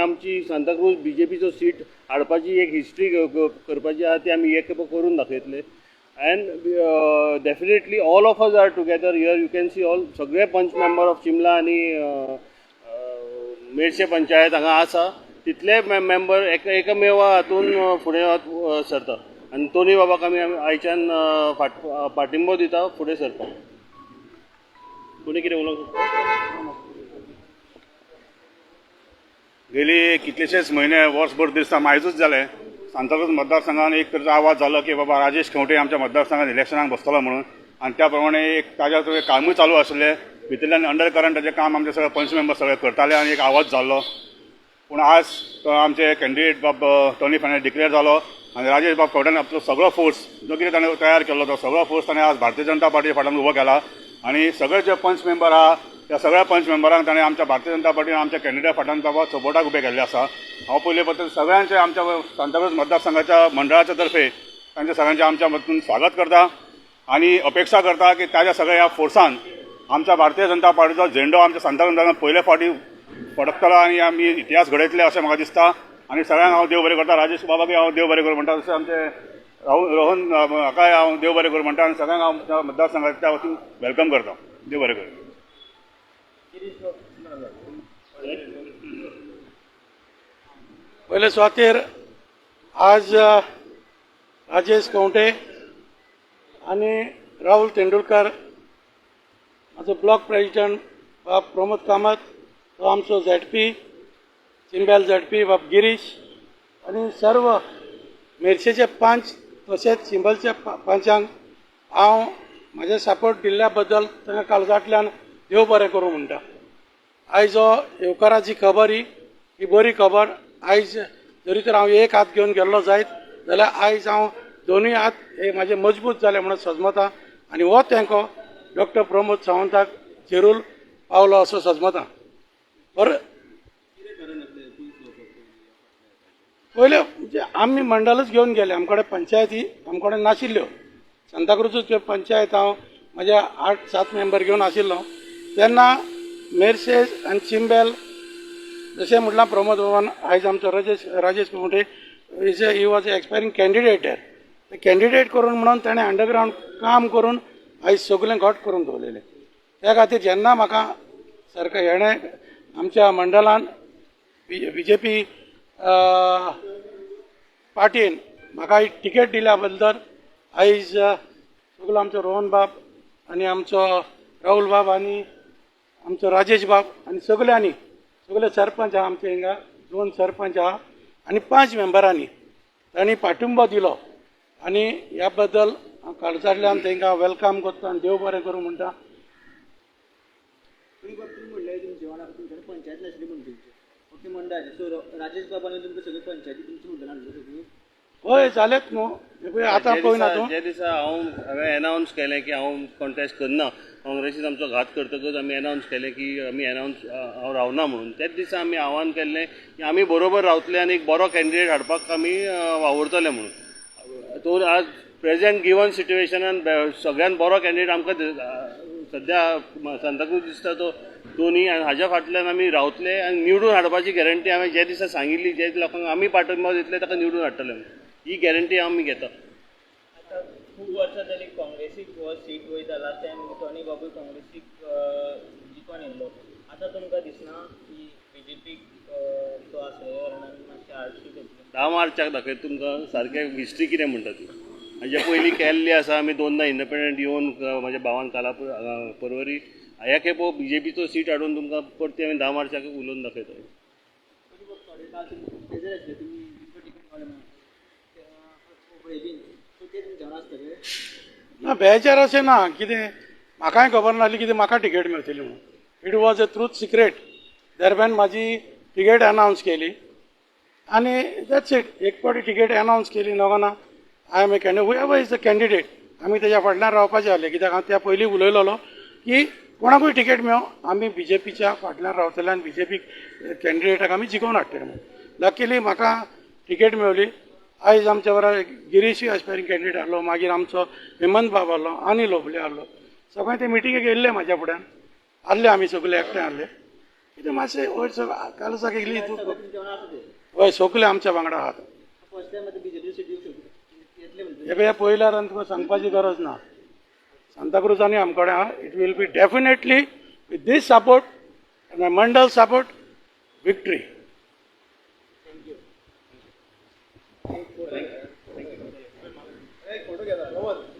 आमची सांताक्रूज बीजेपीचो सीट हाडपाची एक हिस्ट्री करपाची आहा, ती आमी एक खेपो करून दाखयतले. And definitely all of us are together here. You can see all सगळे पंच मेंबर ऑफ चिंबला आनी मेरशे पंचायत हांगा आसा, तितले मेंबर एकमेवा हातून फुडें सरता आनी टोनी बाबाक आमी आयच्यान पाठिंबो दिता फुडें सरपाक. कोणी कितें उलोवंक? गेली कितलेशेच म्हयने, वर्सभर दिसता आयजूच जालें, सांताक्रूज मतदारसंघान एक तरेचो आवाज जालो की बाबा राजेश खंवटे आमच्या मतदारसंघात इलेक्शनाक बसतलो म्हणून, आनी त्या प्रमाणे एक ताज्या कामूय चालू आशिल्लें, भितरल्यान अंडर करंटाचें काम आमचे सगळे पंच मेंबर सगळे करताले आनी एक आवाज जाल्लो. पूण आज तो आमचे कॅन्डिडेट बाब टोनी फर्नांडीस डिक्लेअर जालो आनी राजेश बाब खंवट्यान आपलो सगळो फोर्स जो कितें ताणें तयार केल्लो तो सगळो फोर्स ताणें आज भारतीय जनता पार्टी फाटल्यान उबो केला आनी सगळे जे पंच मेंबर आहा त्या सगळ्या पंच मेंबरांक ताणें आमच्या भारतीय जनता पार्टीन आमच्या कॅन्डिडेटा फाटल्यान बाबा सपोर्टाक उबे केल्ले आसा. हांव पयले बद्दल सगळ्यांचे आमच्या सांताक्रूज मतदारसंघाच्या मंडळाच्या तर्फे तांचे सगळ्यांचे आमच्या वतीन स्वागत करता आनी अपेक्षा करता की ताज्या सगळ्या ह्या फोर्सान आमच्या भारतीय जनता पार्टीचो झेंडो आमच्या सांताक्रूज पयले फावटी फडकतलो आनी आमी इतिहास घडयतले अशें म्हाका दिसता. आनी सगळ्यांक हांव देव बरें करता, राजेश बाबाकूय हांव देव बरें करूं म्हणटा, तशें आमचे रोहन हाकाय हांव देव बरें करूं म्हणटा आनी सगळ्यांक हांव मतदारसंघाच्या वतीन welcome करता. देव बरें करूं. पयले सुवातेर आज राजेश खंवटे आनी राहुल तेंडुलकर, म्हाजो ब्लॉक प्रेजिडंट बाब प्रमोद कामत, तो आमचो झेडपी चिंबेल झेडपी बाब गिरीश आनी सर्व मेरशेचे पंच तशेंच चिंबलचे पंचांक हांव म्हाजे सपोर्ट दिल्ल्या बद्दल तांकां काळजांतल्यान देव बरें करूं म्हणटा. आयज हो येवकाराची खबर ही बरी खबर. आयज जरी तर हांव एक हात घेवन गेल्लो जायत जाल्यार आयज हांव दोनूय हात हे म्हाजे मजबूत जाले म्हणून सजमता आनी हो तेंको डॉक्टर प्रमोद सावंताक जेरूल पावलो असो सजमता. बरें, पयले म्हणजे आमी मंडळच घेवन गेले, आमकडे पंचायती आमकडे नाशिल्ल्यो. सांताक्रूजच पंचायत हांव म्हज्या 8-7 मेंबर घेवन आशिल्लो तेन्ना मेरशे आनी चिंबेल जशें म्हटलां प्रमोद बाबान आयज आमचो Rajesh Khaunte is a he was a expiring candidate. ते कॅन्डिडेट करून म्हणून ताणें अंडरग्रावंड काम करून आयज सगळें घट करून दवरलेलें. त्या खातीर जेन्ना म्हाका सरकार हेणें आमच्या मंडळान बी जे पी पार्टीन म्हाका एक टिकेट दिल्या बद्दल आयज सगलो आमचो रोहन बाब आनी आमचो राहुल बाब आनी आमचो राजेश बाब आनी सगल्यांनी सगळे सरपंच आहा आमचे हिंगा, 2 सरपंच आहा आनी 5 मेंबरांनी तांणी पाठिंबो दिलो आनी ह्या बद्दल हांव काळजांतल्यान तांकां welcome करता आनी देव बरें करूं म्हणटा. पंचायत नासली म्हणून तुमची ओके मंडळाचे सो राजेश बाबान तुमकां सगळी पंचायती तुमची फुडल्यान हाडली सगळी? हय, जालेच न्हू. आतां पळयना तूं, जे दिसा हांवें एनावन्स केलें की हांव कॉन्टेस्ट करना, काँग्रेसीन आमचो घात करतकच आमी एनावन्स केलें की आमी एनावन्स हांव रावना म्हणून, त्याच दिसा आमी आव्हान केल्लें की आमी बरोबर रावतले आनी एक बरो कॅन्डिडेट हाडपाक आमी वावुरतले म्हणून. तो आज प्रेजेंट गिवन सिट्युएशनान सगळ्यान बरो कॅन्डिडेट आमकां सद्या सांताक्रूज दिसता तो टोनी, आनी हाज्या फाटल्यान आमी रावतले आनी निवडून हाडपाची गॅरंटी हांवें जे दिसा सांगिल्ली, जे लोकांक आमी पाठिंबो दितले ताका निवडून हाडटले, ही गॅरंटी आमी घेता. आतां खूब वर्सां जाली काँग्रेसीक हो सीट वयता, लास्ट टायम टोनी बाबूय काँग्रेसीक जिखोन येयल्लो. आतां तुमकां दिसना की बीजेपीक तो आसलेल्या कारणान मातशें हार्डशीप येतलें? 10 मार्चाक दाखयता तुमकां सारकें हिस्ट्री कितें म्हणटा ती. हाज्या पयलीं केल्ली आसा आमी 2दा इंडिपेंडंट येवन म्हाज्या भावान कालापूर परवरी, ह्या खेपो बीजेपीचो सीट हाडून तुमकां परती आमी 10 मार्चाक उलोवन दाखयता. ना बेजार अशें ना, कितें म्हाकाय खबर नासली कितें म्हाका टिकेट मेळटली म्हणून. It was a truth secret. दरम्यान म्हाजी टिकेट अनावन्स केली आनी that's it. एक फावटी टिकेट अनावन्स केली नगोना I am a candidate, whoever is the candidate आमी तेज्या फाटल्यान रावपाचें आहलें. कित्याक हांव त्या पयलीं उलयलोलो की कोणाकूय टिकेट मेळो आमी बीजेपीच्या फाटल्यान रावतले आनी बीजेपी कॅन्डिडेटाक आमी जिखोवन हाडटले म्हणून. लकीली म्हाका टिकेट मेवली. आयज आमच्या बरोबर गिरीशूय एस्पायरींग कॅन्डिडेट आहलो, मागीर आमचो हेमंत बाब आहलो आनी लोबले आहलो, सगळे ते मिटिंगेक येयल्ले म्हाज्या फुड्यान आहले, आमी सगळे एकठांय आहले. कितें मातशें वयर कालूसाक इल्ली सगळे तुमच्या वांगडा आसा ते. वय सगळे आमच्या वांगडा आहात. फर्स्ट टायम आतां बीजेपी सीट येवंक शकता, येतले म्हणटा. हे पळय, पयल्यार आनी तुका सांगपाची गरज ना. सांताक्रूज आनी आमकडे आहा. It will be definitely with this support, my mandal support, victory. Thank you. Photo घेता.